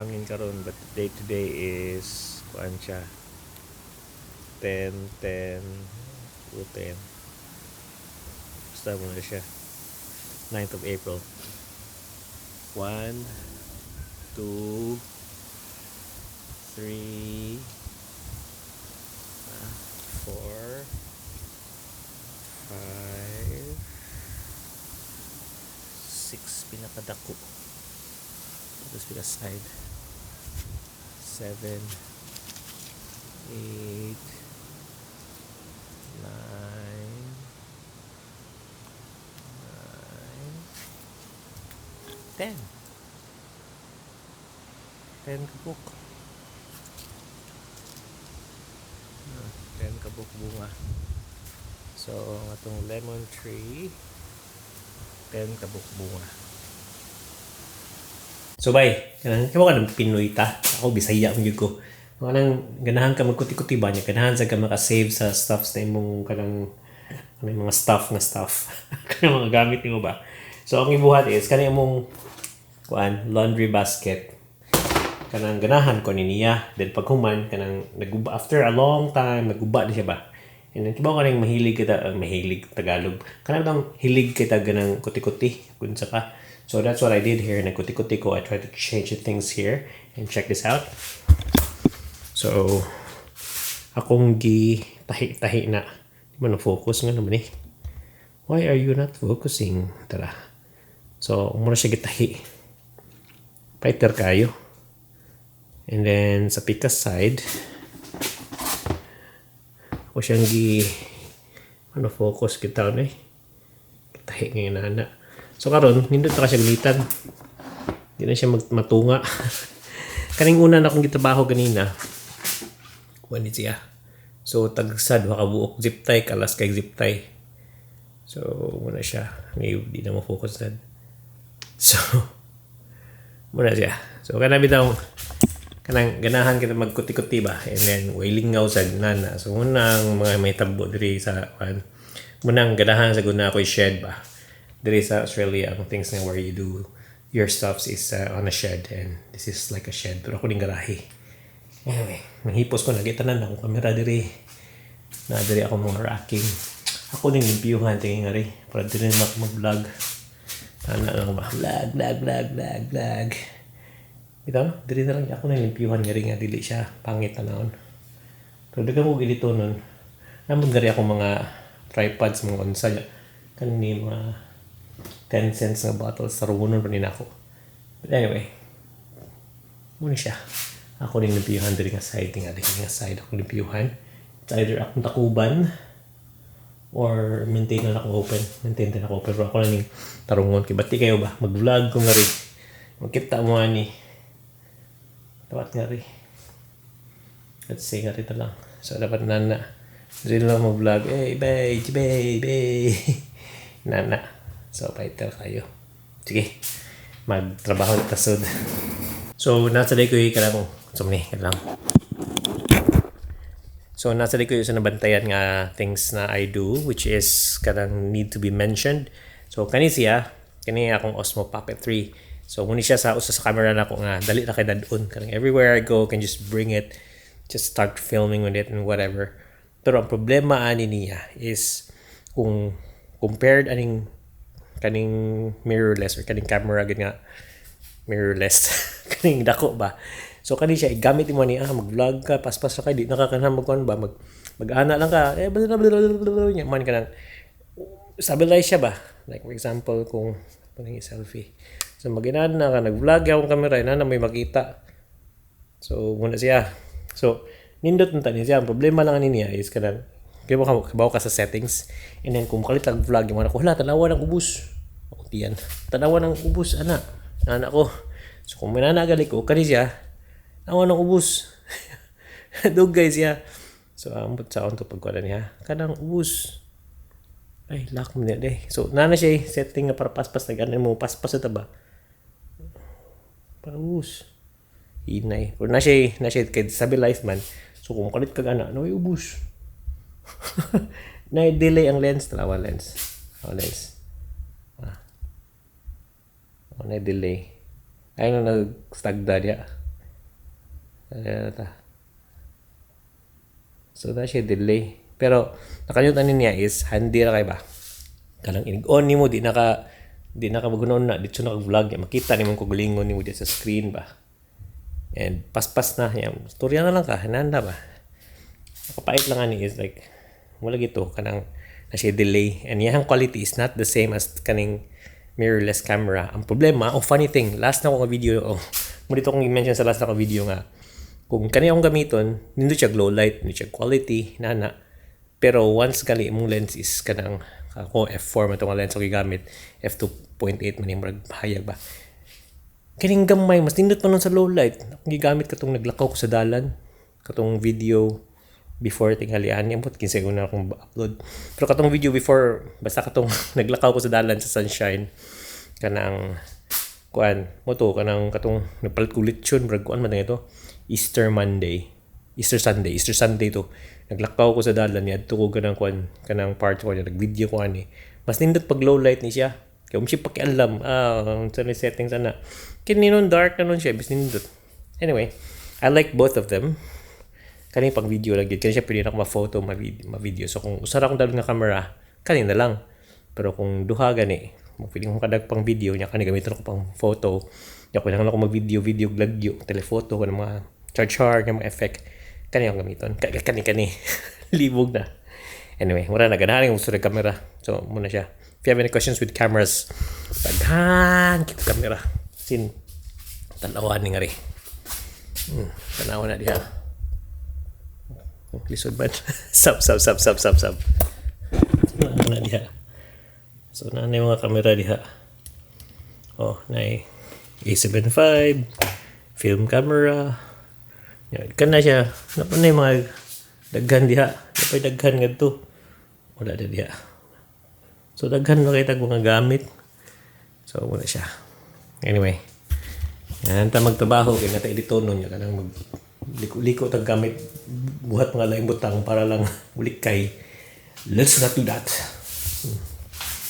Hangin karon, but the day today is kuan siya, 10 10 o 10, basta mao na siya, 9th of April. 1, 2, 3, 4, 5, 6, pinakadako, tapos pika side, 7, 8, 9, 9, 10. 10 kabuk. Ah, 10 kabuk bunga. So, ang atong lemon tree, 10 kabuk bunga. So bay, kanang kamo ka ng Pinoy ta. Ako, Bisaya man gyud ko. Kanang ganahan ka magkuti-kuti ba niya, ganahan sa ka maka-save sa stuffs na imong kanang mga stuff nga stuff, kanang mga gamit nimo ba. So ang ibuhat is kani imong kuan, laundry basket, kanang ganahan ko ni niya. Then pag human, kanang naguba after a long time, naguba na siya ba. And then kibaw ka ning mahilig kita, mahilig Tagalog, kanang bang hilig kita ganang kuti-kuti kun sa ka. So that's what I did here. Nagkuti-kuti ko. I tried to change the things here and check this out. So akong gi tahi-tahi na. Di man na focus nga naman eh. Why are you not focusing? Tara. So mura siya gitahi, fighter kayo. And then sa pikas side, ako siyang gi ano, focus kita ano eh. Tahi ngayon na. So karon nindot na ka siya gamitan. Di na siya matunga. Kaning una na akong gitrabaho ganina. Kuan ni siya. So tagsa duha ka buok zip tie, kalas kay zip tie. So muna siya. Ngay di na mo focus sad. So muna siya. So kana bitaw kanang ganahan kita magkuti-kuti ba, and then way lingaw sa nana. So munang mga may tabo diri sa kuan, munang ganahan sa guna ako'y shed ba. Diri sa Australia, ang things na where you do your stuffs is on a shed, and this is like a shed pero ako ning garahe. Anyway, nanghipos ko, nagitanan akong kamera diri na diri ako mga racking. Ako ning limpyuhan tingin nga ri para diri na ako mag-vlog. Ana lang ba? Vlog, vlog, vlog, vlog, vlog. Bitaw no? Diri na lang ako nang limpyuhan nga ri nga dili siya pangit tanawon. Pero daghan ko gilito nun. Namon gari ako mga tripods, mga unsa kani mga 10 cents nga bottles sa runon pa ni nako. But anyway, muna siya. Ako ning limpyuhan diri nga side, tingali nga side ako limpyuhan. It's either akong takuban or maintain na ako open. Maintain din ako open. Pero ako lang ning tarungon. Kay bati kayo ba? Mag-vlog ko nga ri. Magkita mo ani. Dapat nga ri. Let's say nga rito lang. So dapat nana. Diri lang mag-vlog. Hey, bay, bay, bay. Nana. So, fighter kayo. Sige. Magtrabaho na tasod. So, nasa ko yung kanang, so, ni, lang. So, nasa ko yung sa nabantayan nga things na I do, which is kanang need to be mentioned. So, kani siya, kani akong Osmo Pocket 3. So, muni siya sa usa sa camera na ako nga dali na kay dad-on. Kanang everywhere I go, can just bring it, just start filming with it and whatever. Pero ang problema ani niya is kung compared aning kaning mirrorless or kaning camera gid nga mirrorless, kaning dako ba. So kani siya gamit mo ni mag-vlog ka, paspas ra kay di na ka kanang magkuan ba, mag-ana lang ka eh, blah, blah, blah, blah, blah, nya man kanang stabilize siya ba. Like for example, kung kanang selfie, so mag-inana na ka, nag-vlog akong camera, inana may makita. So muna siya, so nindot na ni siya. Ang problema lang ani niya is kanang kaya mo kabaw ka sa settings, and then kung makalit ang vlog yung mga ko, hala, tanawa ng ubos ako tiyan, tanawa ng ubos ana ana ko. So kung mananagali ko kani siya, tanawa ng ubos, dugay siya. So ambot sa akong to pagkuha niya kanang ubos ay lock mo niya de. So nana siya eh, setting nga para paspas nag ano mo paspas ito ba para ubos hinay, pero na siya kay stabilize man. So kung kalit kag ana no, ubos na delay ang lens. Tanawa lens, oh, lens ah. Oh, na delay ay na nagstagda diya. Ayan ta. So na siya delay. Pero nakalimutan niya is handy ra kay ba. Kanang inig-on nimo, di na ka magunon na dito na ka vlog, makita nimo kaugalingon nimo di sa screen ba. And paspas na yan. Storya na lang ka, hinanda ba. Nakapait lang ani is like wala gito kanang na siya delay and iyang quality is not the same as kaning mirrorless camera. Ang problema, oh, funny thing, last na ko nga video, oh, mo dito akong i-mention sa last na ko video nga kung kani akong gamiton, nindot siya low light, nindot siya quality, nana. Pero once kali imong lens is kanang ako f4 man tong lens ako gigamit, f2.8 man yung murag hayag ba. Kining gamay mas nindot pa nun sa low light. Akong gigamit katong naglakaw ko sa dalan, katong video before tinghalian niya, but kinsay una akong upload. Pero katong video before, basta katong naglakaw ko sa dalan sa sunshine, kanang kuan mo to, kanang katong nagpalit ko lechon, murag kuan man ito, Easter Monday, Easter Sunday, Easter Sunday to, naglakaw ko sa dalan niya adto ko kanang kuan, kanang part ko nag-video ko ani, mas nindot pag low light ni siya kay um siya pakialam sa ni settings ana kini nun, dark na nun siya bis nindot. Anyway, I like both of them. Kani pag video lang gyud kani siya, pwede na ako ma-photo, ma-video. So kung usa ra akong dalon nga camera, kani na lang. Pero kung duha gani mo, pwede kong kadag pang video nya, kani gamiton ako pang photo nya. Kung ako mag-video video lagyo telephoto kanang mga char char nga mga effect, kani akong gamiton. Kani kani libog na. Anyway, wala na ganahan yung gusto camera. So muna siya. If you have any questions with cameras, daghan kit camera sin tan-awan ni nga ri. Tanawa na diha. Lisod ba? Sub, sub, sub, sub, sub, sub. Na diha. So, na yung mga camera diha. Oh, na A75, film camera. Yan, kana siya. Napa na yung mga daghan diha. Napay daghan ngadto. Wala na diha. So, daghan na kay tag mga gamit. So, wala siya. Anyway. Yan ta magtrabaho kay nata editonon niya, kanang mag liko-liko tag gamit, buhat mga laing butang para lang ulik kay. Let's not do that.